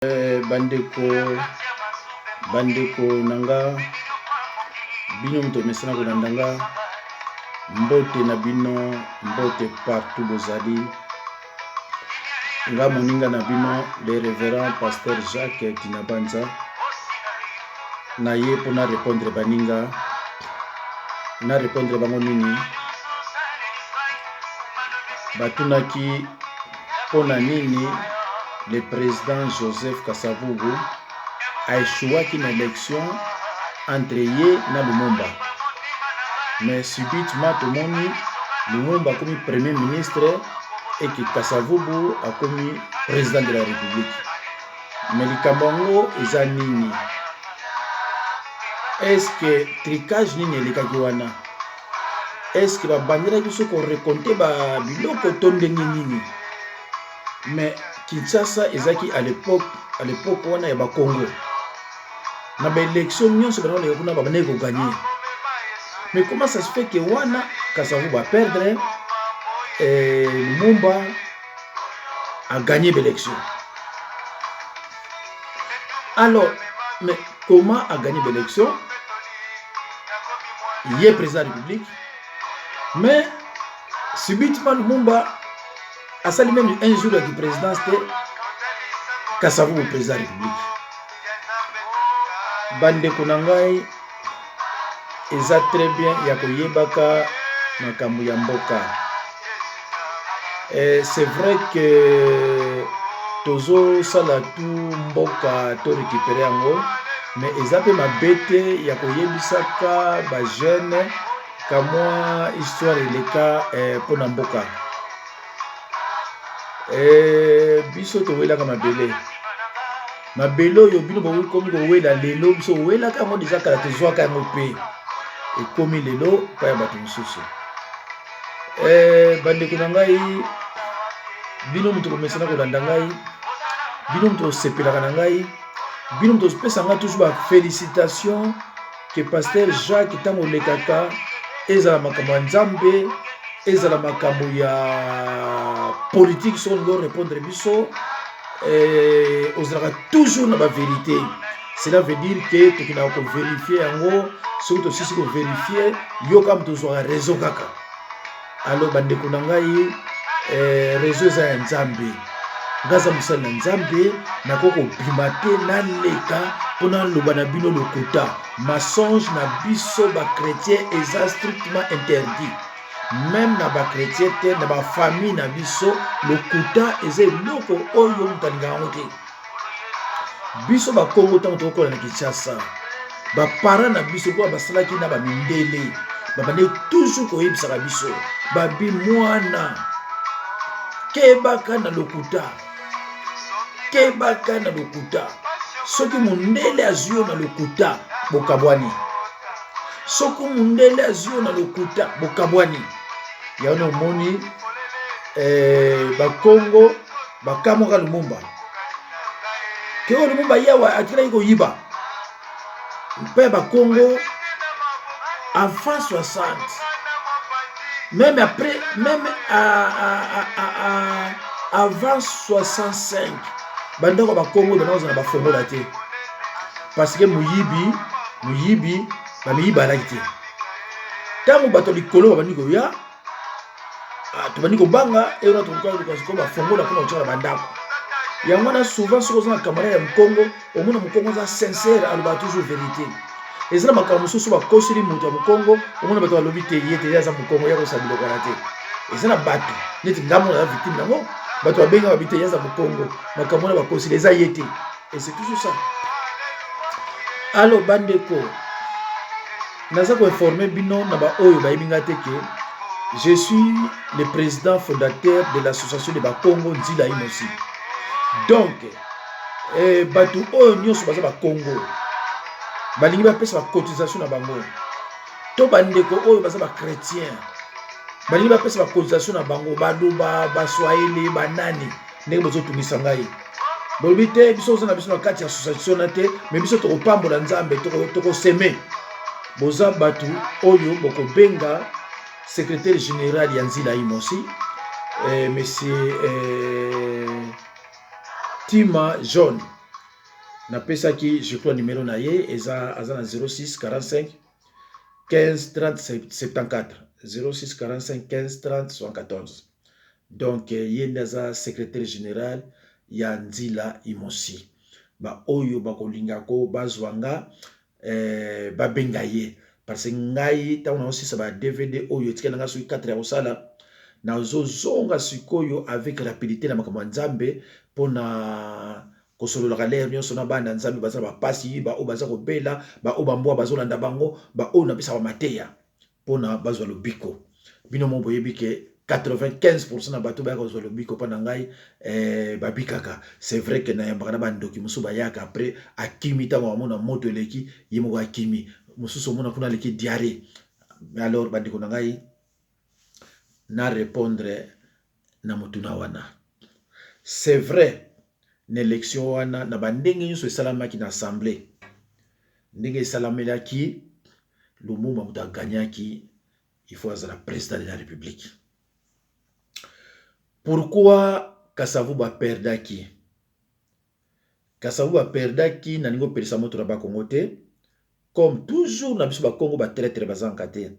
Eh, bandeko bandeko na nga bino moto mesana kolanda nga mbote na bino mbote partout bozali nga moninga na bino le révérend pasteur Jacques Dinabanza na ye mpo na répondre baninga na répondre bango nini batunaki Mpo na nini le president Joseph Kasavubu a echouaki na election entre ye na Lumumba? Mais subitement tomoni Lumumba akomi premier ministre et que Kasavubu akomi president de la Republique. Mais likambo yango eza nini? Est-ce que trucage nini elekaki wana? Est ce que babandelaki biso ko recompter ba biloko to ndenge nini? Mais Kinshasa ezalaki à l'époque à l'époque wana ya ba Congo na ba élection nyonso bana koleka kuna babandaki ko gagner. Mais comment ça se fait que wana Kasavubu a perdre et Lumumba a gagné l'élection? Alors, mais comment a gagné l'élection? Ye président de la République, mais subitement Lumumba asali même un jour ya présidence te Kasavubu président de la République. Bandeko na ngai eza très bien ya koyebaka makambo ya mboka. Eh, c'est vrai que tozosala tu mboka to récupérer yango mais eza mpe mabe te ya koyebisaka bajeune kamwa histoire eleka eh, mpo na mboka eh, biso towelaka mabele mabele oyo bino bokomi kowela lelo biso owelaka yango deja kala tozwaka yango mpe ekomi lelo mpa ya bato mosusu eh, bandeko na ngai bino moto komesana kolanda ngai bino moto kosepelaka na ngai bino moto kopesa ngai toujours ba félicitation ke pasteur Jacques ntango olekaka ezala makambo ya nzambe ezala makambo ya politike soki olingi orépondre biso eh, ozalaka toujours na baverité cela veut dire ke tokendaka koverifie yango soki tosisi koverifie yo kaka moto ozwaka raison kaka alo bandeko na ngai eh, réseau eza ya nzambe nga aza mosali na nzambe nakoki kobima te naleka mpo naloba na bino lokuta mensonge na biso bachrétien eza strictement interdit meme na bachrétien te na bafamille na biso lokuta eza eloko oyo moto alingaka yango te biso bakongo ntango tokokola na kinshasa baparent na biso koya basalaki na bamindele babandaki toujours koyebisaka biso babi mwana kebaka na lokuta kebaka na lokuta soki mondele azwi yo na lokuta bokabwani soki mondele azwi yo na lokuta bokabwani yango omoni eh, bakongo bakamwaka lumumba ke oyo lumumba ye awa atikalaki koyiba mpe bakongo avant 60 même après même à, à, à, à, avant 65 bandako ya bakongo banda kozala bafongola te parce que moyibi moyibi bamiyibi alaki te ntango bato likolo babandi koya Ah, tobandi kobanga eye wana toluka luka sikoyo bafongola mpona kotyaka na bandako yango wana souvent soki oza na camarade ya mokongo omona mokongo aza sincère alobaka toujours vérité eza na makambo mosusu bakoseli moto ya mokongo omona bato balobi te ye te ye aza mokongo ya kosala biloko wana te eza na bato neti ngambo naza victime yango bato babenga babi te ye aza mokongo makambo wana bakoseli eza ye te et c'est toujours ça alo bandeko Naza ko informer bino na ba oyo bayebi nga te ke je suis le président fondateur de l'association de Bakongo Nzila Imosi. Donc eh, bato oyo nyonso baza Bakongo balingi bapesa ba cotisation na bango to bandeko oyo baza ba chrétien balingi bapesa ba cotisation na bango baluba baswahili banani ndenge bozotungisa ngai bolobi te biso oza na biso na kati ya association na te me biso tokopambola nzambe tokoseme boza bato oyo bokobenga secrétaire général ya nzila imosi eh, monsieur eh, tima john. Napesaki, je crois, numéro na ye eza, aza na 06 45 15 30 74, 06 45 15 30 74. Donc ye nde aza secrétaire général ya Nzila Imosi. Baoyo bakolinga ko bazwa nga, babenga ye, parce que ngai ntango naosisa ba DVD oyo etikali na ngai soki 4 ya kosala, nazozonga sikoyo avec rapidité na makambo ya Nzambe, mpona kosololaka lere nyonso na bana Nzambe baza na bapasi, baoyo baza kobela, baoyo bambwa bazolanda bango, baoyo napesaka mateya mpona bazwa lobiko. Bino mo boyebi ke 95% na bato bayaka kozwa lobiko mpo na ngai, babikaka. C'est vrai ke nayambaka na bandoki mosusu, bayaka, après akimi. Ntango amona moto eleki ye moko, akimi. Mosusu omona kuna aleki diarrhée. Alors bandeko na ngai, na répondre na motuna wana. C'est vrai, na élection wana, na bandenge nyonso esalamaki na assemblée, ndenge esalamelaki, Lumumba moto aganyaki, il faut azala président de la République. Pourquoi Kasavubu aperdaki? Kasavubu aperdaki, nalingi opelisa moto na Bakongo te. Comme toujours na biso Bakongo, batraîtres bazangaka te,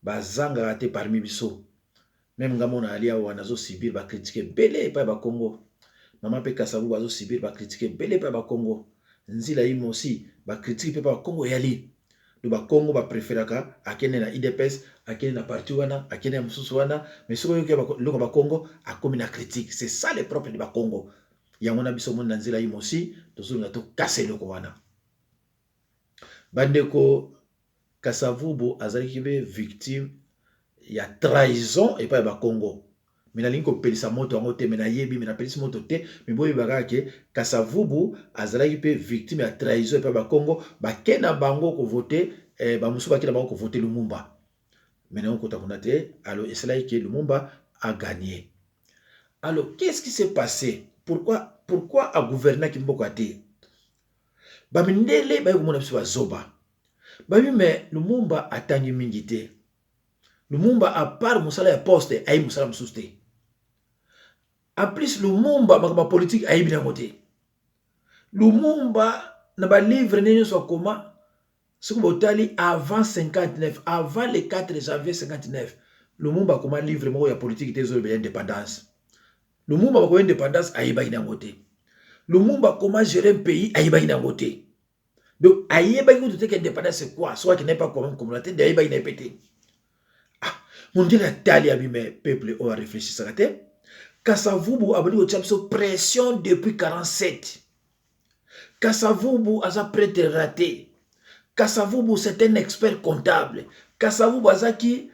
bazangaka te parmi biso. Même nga mona ali awa, nazosubir bacritiques ebele epai ya Bakongo. Mama mpe Kasavubu azosubir bacritiques ebele epai ya Bakongo. Nzila ye mosi, bacritiques mpe Bakongo eyali. Do Bakongo bapréféraka akende na UDPS, akende na parti wana, akende na mosusu wana. Mais soki oyoki eloko Bakongo, akomi na critique. C'est ça le propre de Bakongo. Yango na biso omoni na nzela ye mosi, tozolinga tokasa eloko wana. Bandeko, Kasavubu azalaki mpe victime ya trahison epai ya Bakongo. Me nalingi kopelisa moto yango te, me nayebi, me napelisi moto te. Me boyeba kaka ke Kasavubu azalaki mpe victime ya trahison epai ya Bakongo. Bake na bango kovote, bamosusu bake na bango kovote Lumumba. Me nango kota kuna te. Alors esalaki ke Lumumba a gagné. Alors qu'est-ce qui s'est passé? Pourquoi agouvernaki mboka te? Bamindele baye komona biso bazoba. Babi me Lumumba atangi mingi te. Lumumba, à part mosala ya poste, ayebi mosala mosusu te. En plus, Lumumba, makambo ya politique ayebi nango te. Lumumba, na balivre nde nyonso akoma, soki botali avant 59, avant le 4 janvier 59, Lumumba akoma livre moko ya politique te ezolobela indépendance. Lumumba, bakoya indépendance, ayebaki nango te. Lumumba koma gérer un pays, ayebaki nango te. Donc ayebaki kutu te ke indépendance c'est quoi. Soki akendaki mpa koma komona te nde ayebaki na ye mpe te. Ah, mondele atali, abime peuple oyo arefléchisaka te. Kasavubu abandi kotia biso pression depuis 47. Kasavubu aza prêtre raté. Kasavubu, c'est un expert comptable. Kasavubu azaki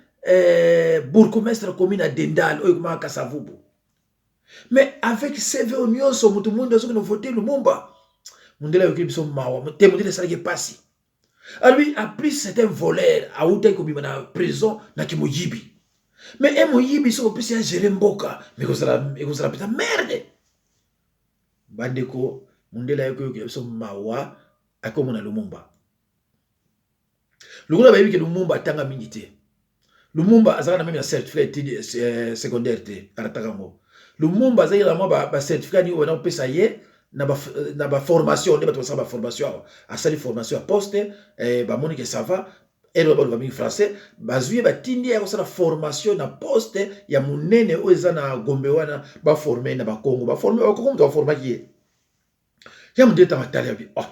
bourgmestre commune ya Dendal oyo ekomaka Kasavubu. Mais avec CV oyo nyonso, moto mwindo azoki na vote Lumumba. Mondele ayoki biso mawa te. Mondele esalaki epasi. Alobi en plus c'est un voleur, awutaki kobima na prison na kimoyibi. Mais e moyibi, soki opesi ya gérer mboka, mais ekozala mpenza merde. Bandeko, mondele ayoki oyokela biso mawa, akomona Lumumba. Lokola bayebi ke Lumumba atanga mingi te, Lumumba azalaka na même na certificat étude secondaire te, arataka yango. Lumumba azalaki na mwa bacertificat nini oyo bana kopesa ye na baformation nde bato basala baformation awa. Asali formation ya poste, bamoni ke ça va, ere baloba mingi français, bazwi ye, batindi ye kosala formation na poste ya monene oyo eza na Gombe wana. Baforme na Bakongo, baforme Bakongo, moto baformaki ye ya moto etanga. Tali abi: "Oh,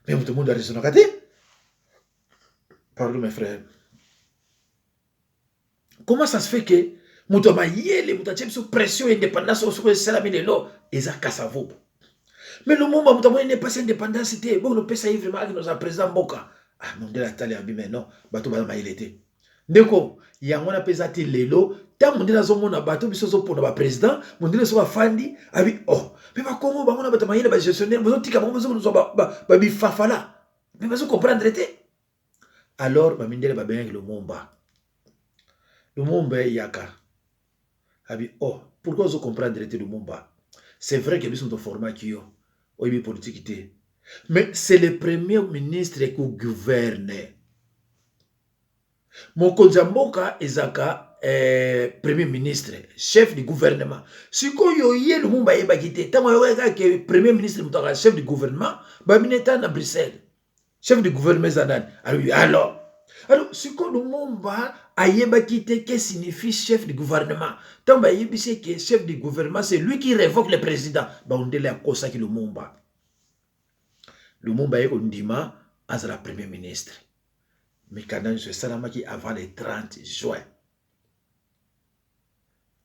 mais moto mondo araisonnaka te." Pardon mes frères, comment ça se fait que moto ya mayele, moto atie biso pression indépendance oyo soki esalami lelo eza Kasavubu, mais Lumumba, moto amoni nde mpasi indépendance te, bongo nopesa ye vraiment akende ozala président mboka? Ah, mondele atali, abi: "Mais non, bato baza mayele te." Ndeko, yango wana mpe eza te. Lelo ntango mondele azomona bato biso ozopona baprésident, mondele soki afandi, abi: "Oh, mpe Bakongo bango na bato mayele, bagestionnaire, bozotika bango, bozozwa babifafala, mpe bazocomprendre te." Alors bamindele babengaki Lumumba. Lumumba eyaka, abi: "Oh, pourquoi ozocomprendre te, Lumumba? C'est vrai que biso toformaki yo, oyebi politique te, mais c'est le premier ministre qui gouverne. Mokonzi ya mboka ezalaka premier ministre, chef du gouvernement. Sikoyo ye Lumumba ayebaki te. Ntango ayokaki ke premier ministre moto aka chef du gouvernement, babini eta na Bruxelles, chef du gouvernement eza nani? Alobi alors sikoyo Lumumba ayebaki te que signifie chef du gouvernement. Ntango bayebisi ke chef du gouvernement, c'est lui qui révoque le président, baondele akosaki Lumumba. Lumumba aye kondima azala premier ministre. Mikanda nyonso esalamaki avant le 30 juin.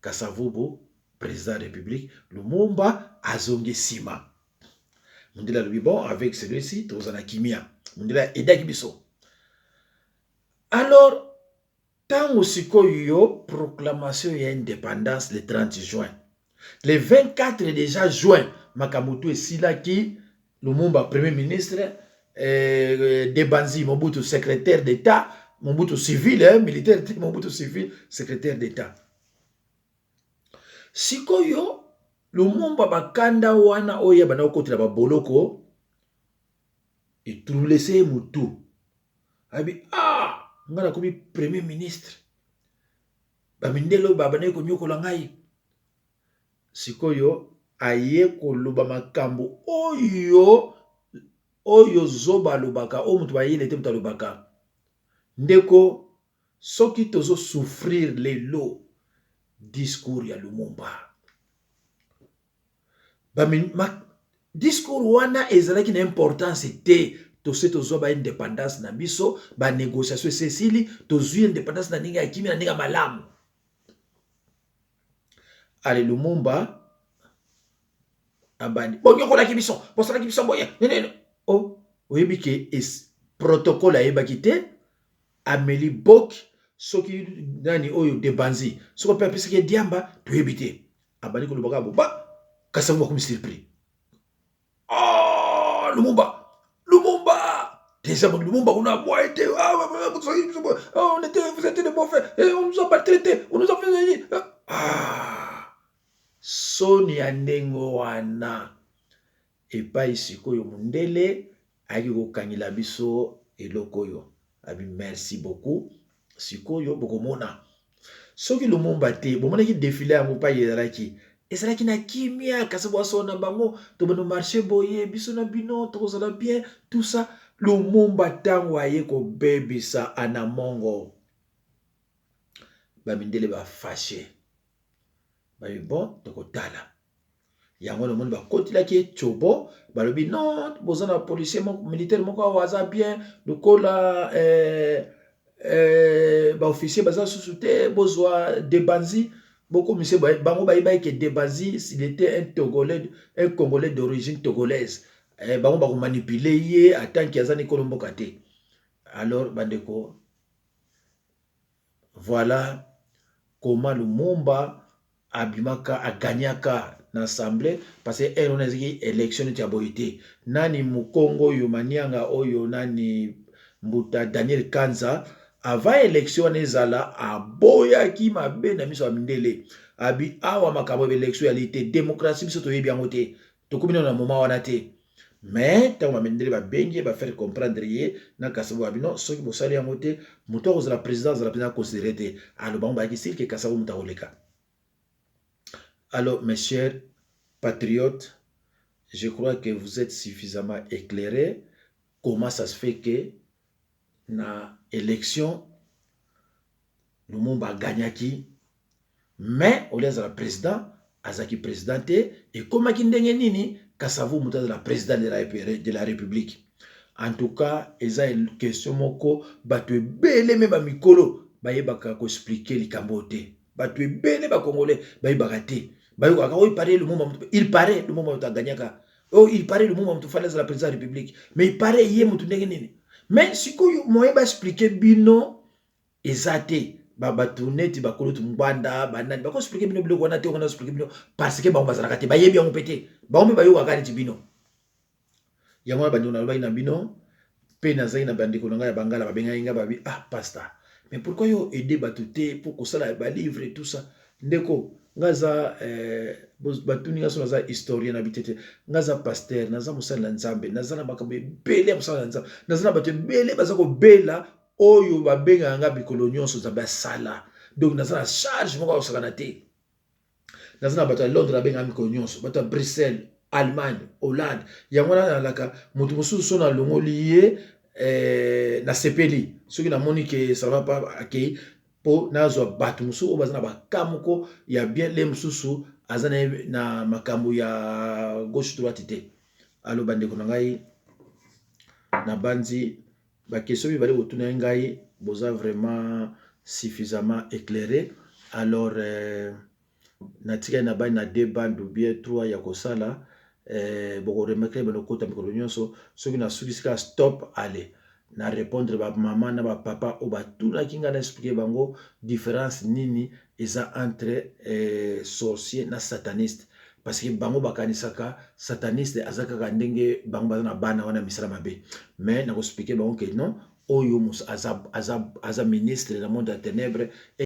Kasavubu président ya République, Lumumba azongi nsima. Mondele alobi: bon, avec celui-ci tozala na kimia. Mondele aidaki biso. Alors ntango sikoyo proclamation ya indépendance le 30 juin, le 24 déjà juin makambo tu esilaki. Lumumba premier ministre, Debanzi Mobutu secrétaire d'État, Mobutu civil, hein, militaire te, Mobutu civil secrétaire d'État. Sikoyo Lumumba, bakanda wana oyo banda kokotela baboloko etroubler ye motu. Abi: ah, ngai nakomi premier ministre, bamindele oyo babandaki konyokola ngai. Sikoyo aye koloba makambo oyo zoba alobaka, oyo moto bayele te, moto alobaka. Ndeko, soki tozosouffrir lelo, discours ya Lumumba, discours wana ezalaki na importance te. Tose tozwa baindépendance na biso, banégociation ese esili, tozwi indépendance na ndenge ya kimia, na ndenge ya malamu. Ale Lumumba abandi: bonyokolaki biso, bosalaki biso boye nini. O oyebi ke protocole ayebaki te. Ameli boki soki nani oyo Debanzi, soki mpe apesaki ye diamba, toyebi te. Abandi koloba kaka boba. Kasi yango bakomi surpris: oh, Lumumba, Lumumba déjà, Lumumba kuna aboya ete: ah, on était, vous étiez de mauvais, on nous a maltraité, on nous a fait. Ah, soni ya ndenge wana epai. Sikoyo mondele ayaki kokangela biso eloko oyo abi: merci beaucoup. Sikoyo bokomona soki Lumumba te, bomonaki défilé yango pai ezalaki na kimia. Kasi bwaso na bango tobanda marché boye, biso na bino tokozala bien, tout ça. Lumumba ntango aye kobebisa Anamongo, bamindele bafâcher, babi: bon, tokotala yango. Namoni bakotelaki ye tsobo, balobi: non, boza na policier moko, militaire moko awa aza bien lokola baofficier baza susu te, bozwa Debanzi, bokomise bango. Bayebaki ke Debanzi, il était un Togolais, un Congolais d'origine togolaise. Bango bakomanipuler ye atanki aza na ekolo mboka te. Alors bandeko, voilà comment Lumumba abimaka, agagnaka na assemblée, parce que ere wana ezalaki élection neti ya boye te. Nani mokongo oyo manianga oyo nani, mbuta Daniel Kanza, avant élection wana ezala, aboyaki mabe na miso ya mindele. Abi: awa makambo ya élection yali te, démocratie biso toyebi yango te, tokomi nano na moment wana te. Mais ntango bamindele babengi ye, bafaire comprendre ye na Kasavubu, abi: non, soki bosali yango te, moto akozala président, azala président considéré te. Alo bango bayaki sûr ke Kasavubu moto akoleka. Alors, mes chers patriotes, je crois que vous êtes suffisamment éclairés comment ça se fait que na élection Lumumba agagnaki, mais au lieu azala président, azalaki président te. Ekomaki ndenge nini Kasavubu moto azala président de la République? En tout cas, eza question moko bato ebele me bamikolo bayebaka koexpliquer likambo te. Bato ebele bacongolais bayebaka te. Bayokaka oyo: paraît Lumumba, il paraît Lumumba moto agagnaka, oyo il paraît Lumumba moto fallait azala président ya République, mais il paraît ye moto ndenge nini? Mais sikoyo moye baexpliquer bino eza te. Bato neti bakulutu Ngbanda, banani bakoexpliquer bino biloko wana te. Wana expliquer bino parce que bango bazalaka te, bayebi yango mpe te. Bango mpe bayokaka neti bino. Yango wana bandeko, nalobaki na bino mpe nazalaki na bandeko na ngai ya bangala, babengaki ngai, babi: ah pasteur, mais pourquoi yo aide bato te mpo kosala balivre et tout ça? Ndeko, nga aza batuni nga so naza historien na bi te. Te, nga aza pasteur, naza mosali na Nzambe, naza na makambo ebele ya mosala na Nzambe, naza na bato ebele baza kobela oyo babengaka nga mikolo nyonso. Nzambe asala. Donc naza na charge moko akosakana te. Naza na bato ya Londres, abengaka mikolo nyonso, bato ya Bruxelles, Allemagne, Hollande. Yango wana nalaka moto mosusu so nalongoli ye, nasepeli soki namoni ke ça va pas, akei, mpo nazwa bato mosusu oyo baza na baka moko ya bien. Le mosusu aza na makambo ya gauche droite te. Alo, bandeko na ngai, nabanzi baquestion mibale kotuna ye ngai, boza vraiment suffisamment éclairé. Alors natikali na bani na deux bandes ou bien trois ya kosala. Bokoremarquer bano kota mikolo nyonso soki nasukisi kaka stop, ale na répondre bamama na bapapa oyo batunaki ngai, na expliquer bango différence nini eza entre sorcier na sataniste, parce que bango bakanisaka sataniste aza kaka ndenge bango baza na bana wana misala mabe. Mais nakoexpliquer bango ke non, oyo aza ministre na monde ya ténèbre.